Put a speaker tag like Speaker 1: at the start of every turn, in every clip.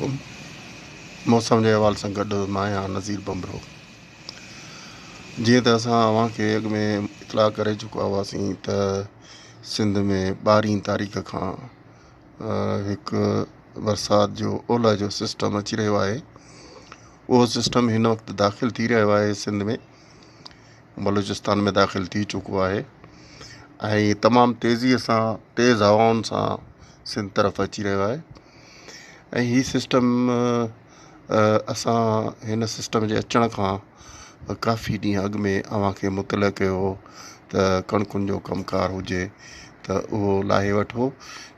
Speaker 1: عليڪم موسم جي حوالي سان گڏ مان آهيان نذير ڀنڀرو. جيئن ته اسان اوهان کي اڳ ۾ اطلاع ڪري چڪا هئاسين ته سنڌ ۾ ٻارهين تاريخ کان هڪ برسات جو اولهه جو سسٽم اچي رهيو آهي. اهو سسٽم هن وقت داخل ٿي رهيو آهي سنڌ ۾ بلوچستان ۾ داخل ٿي چڪو آهي ۽ تمام تيزيء سان تيز هوائن سان سنڌ طرف اچي رهيو آهي ۽ هي سسٽم اسان هن سسٽم جي اچڻ کان ڪافي ڏينهن اڳ ۾ اوهان کي مطلع ڪيو هو ته ڪڻڪن جو ڪم ڪار هجي ته اهو لاهي وٺو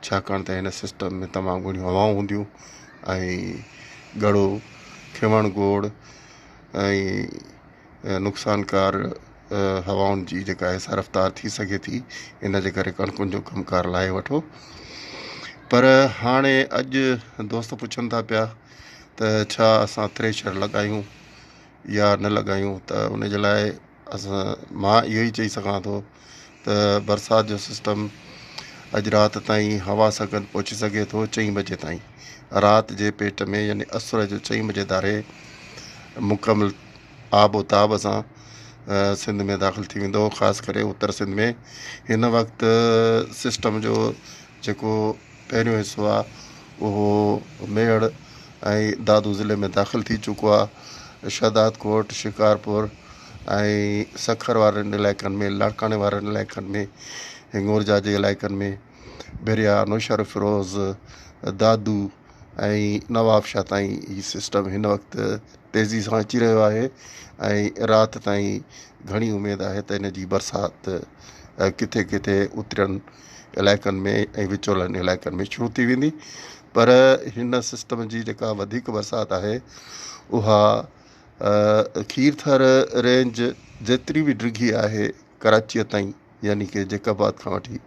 Speaker 1: ڇاڪاڻ ته هن سسٽم ۾ تمام گهڻيون هوائون هونديون ۽ ڳڙو کيوڻ گوڙ ۽ نقصانڪار هوائن جي جيڪا آهي سا رفتار ٿي سگهي ٿي ان جي ڪري ڪڻڪن جو ڪم ڪار لاهي وٺو پر هاڻي اڄ دوست پڇن ٿا پيا ته ڇا اسان ٿريشر لڳايون يا نه لڳايون ته ان جي لاء اسان مان اهو ئي چئي سگهان ٿو ته برسات جو سسٽم اڄ رات تائين هوا سان گڏ پهچي سگهي ٿو چئين بجي تائين رات جي پيٽ ۾ يعني اسر جو چئين بجي ڌاري مڪمل آب و تاب سان سنڌ ۾ داخل ٿي ويندو خاص ڪري اتر سنڌ ۾ هن وقت سسٽم جو جيڪو پهريون حصو آهي اهو ميهڙ ۽ دادو ضلعي ۾ داخل ٿي چڪو آهي شهداد ڪوٽ شڪارپور ۽ سکر وارن علائقن ۾ لاڙڪاڻي وارن علائقن ۾ هنگورجا جي علائقن ۾ ڀريا نوشهروفيروز دادو ۽ نوابشاهه تائين هي سسٽم هن وقت تيزي سان اچي رهيو آهي ۽ رات تائين گهڻي اميد آهي ته ان جي برسات ڪٿي ڪٿي اترين علائقن ۾ ۽ وچولن علائقن ۾ شروع ٿي ويندي پر هن سسٽم جي جيڪا وڌيڪ برسات آهي اها کيرٿر رينج جيتري به ڊگهي آهي ڪراچيء تائين يعني ڪي جيڪب آباد کان وٺي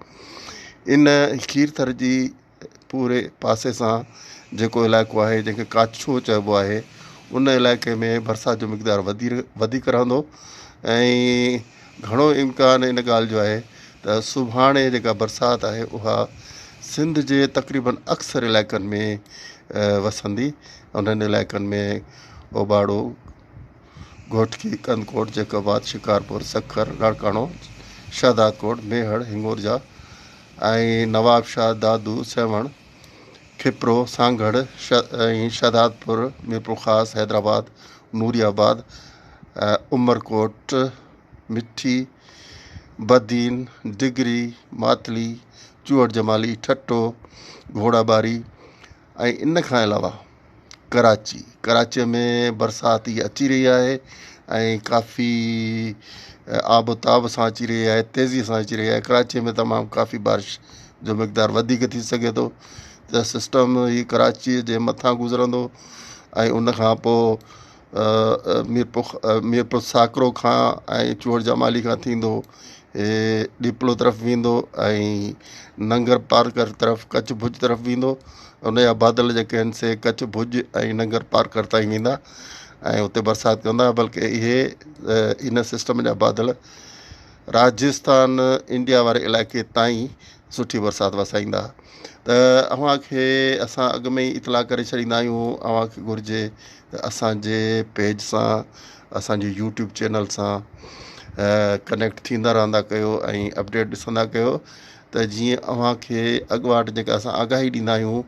Speaker 1: ان کيرٿر جي پوري پاسي سان جيڪو علائقو آهي جنهن کي ڪاڇو چئبو آهي ان علائقي ۾ برسات جو مقدار وڌيڪ رهندو ۽ گهڻو امڪان ان ڳالهه جو آهي ته سڀاڻي جيڪا برسات آهي اها سنڌ جي تقريبن اڪثر علائقن ۾ وسندي انهن علائقن ۾ اوٻاڙو گهوٽڪي ڪنڌڪوٽ جيڪب آباد شڪارپور سکر لاڙڪاڻو شهدادڪوٽ ميهڙ هنڱورجا ۽ نوابشاهه دادو سيوهڻ کپرو سانگهڙ ۽ شهدادپور ميرپورخاص حيدرآباد نوري آباد عمرڪوٽ مٺي بدين ڊگري ماتلي چوهڙ جمالي ٺٽو گهوڙاٻاري ۽ ان کان علاوه ڪراچي، ڪراچيء ۾ برسات ئي اچي رهي آهي ۽ ڪافي آب و تاب سان اچي رهي آهي تيزيء سان اچي رهي آهي ڪراچيء ۾ تمام ڪافي بارش جو مقدار وڌيڪ ٿي سگهي ٿو ته سسٽم هي ڪراچيء جي مٿان گذرندو ۽ ان کان پوء ميرپور ميرپور ساڪرو کان ۽ چوهڙ جمالي کان ٿيندو ڏيپلو طرف ويندو ۽ ننگر پارڪر طرف ڪڇ ڀڄ طرف ويندو ان جا بادل جيڪي آهن سي ڪڇ ڀڄ ۽ ننگر پارڪر تائين ويندا ۽ اتي برسات ڪندا بلڪه اهي ان سسٽم جا بادل راجسٿان انڊيا واري علائقي تائين سٺي برسات وسائيندا ته اوهان کي اسان اڳ ۾ ئي اطلاع ڪري ڇڏيندا آهيون اوهان کي گهرجي ته اسان جي پيج سان اسان جي يوٽيوب چينل سان ڪنيڪٽ ٿيندا رهندا ڪيو ۽ اپڊيٽ ڏسندا ڪيو ته جيئن اوهان کي اڳواٽ جيڪا اسان آگاهي ڏيندا آهيون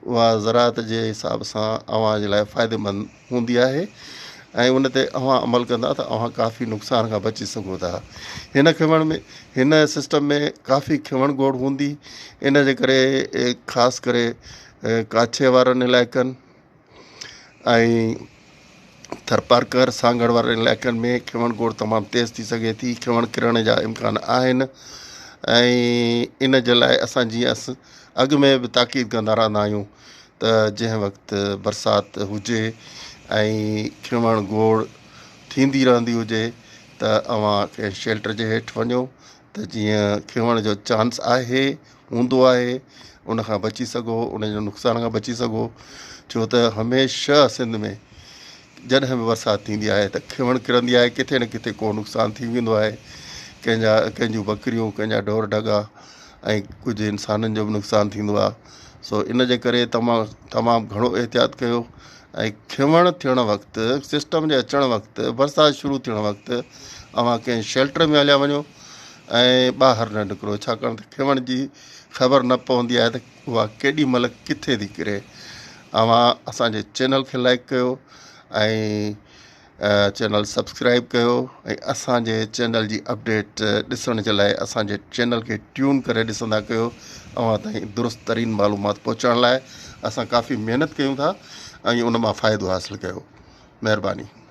Speaker 1: اها زراعت جي حساب سان اوهان جي لاء فائديمند هوندي آهي ۽ ان تي اوهان عمل ڪندا ته اوهان ڪافي نقصان کان بچي سگهو ٿا هن کيوڻ ۾ هن سسٽم ۾ ڪافي کيوڻ گوڙ هوندي ان جي ڪري خاص ڪري ڪاڇي وارن علائقن ۽ ٿرپارڪر سانگهڙ وارن علائقن ۾ کيوڻ گوڙ تمام تيز ٿي سگهي ٿي کيوڻ ڪرڻ جا امڪان آهن ۽ ان جي لاء اسان جيئن اڳ ۾ به تاڪيد ڪندا رهندا آهيون ته جنهن وقت برسات هجي ۽ کنوڻ گوڙ ٿيندي رهندي هجي ته اوهان ڪنهن شيلٽر جي هيٺ وڃو ته جيئن کنوڻ جو چانس آهي هوندو آهي ان کان بچي سگهو ان جو نقصان کان بچي سگهو ڇو ته هميشه سنڌ ۾ جڏهن به برسات ٿيندي آهي ته کنوڻ ڪرندي آهي ڪٿي نه ڪٿي ڪو نقصان ٿي ويندو آهي ڪنهن جا ڪنهن جون ٻڪريون ڪنهن جا ڍور ڍڳا ۽ ڪجهه انسانن جو به نقصان ٿيندو آهي. سو ان جي ڪري تمام تمام گهڻو احتياط ڪيو ۽ کنوڻ ٿيڻ وقت سسٽم جي اچڻ وقت برسات شروع ٿيڻ وقت اوهان ڪنهن شيلٽر ۾ هليا وڃو ۽ ٻاهر نه نڪرو ڇاڪاڻ ته کنوڻ جي خبر نه پوندي آهي ته اها ڪيڏي مهل ڪٿي ٿي ڪري. اوهان اسان جي چينل کي لائڪ ڪيو ۽ چينل سبسڪرائب ڪيو ۽ اسان جي چينل جي اپڊيٽ ڏسڻ جي لاء اسان جي چينل کي ٽيون ڪري ڏسندا ڪيو. اوهان تائين درست ترين معلومات پهچائڻ لاء اسان ڪافي محنت ڪيون ٿا ۽ ان مان فائدو حاصل ڪيو. مهرباني.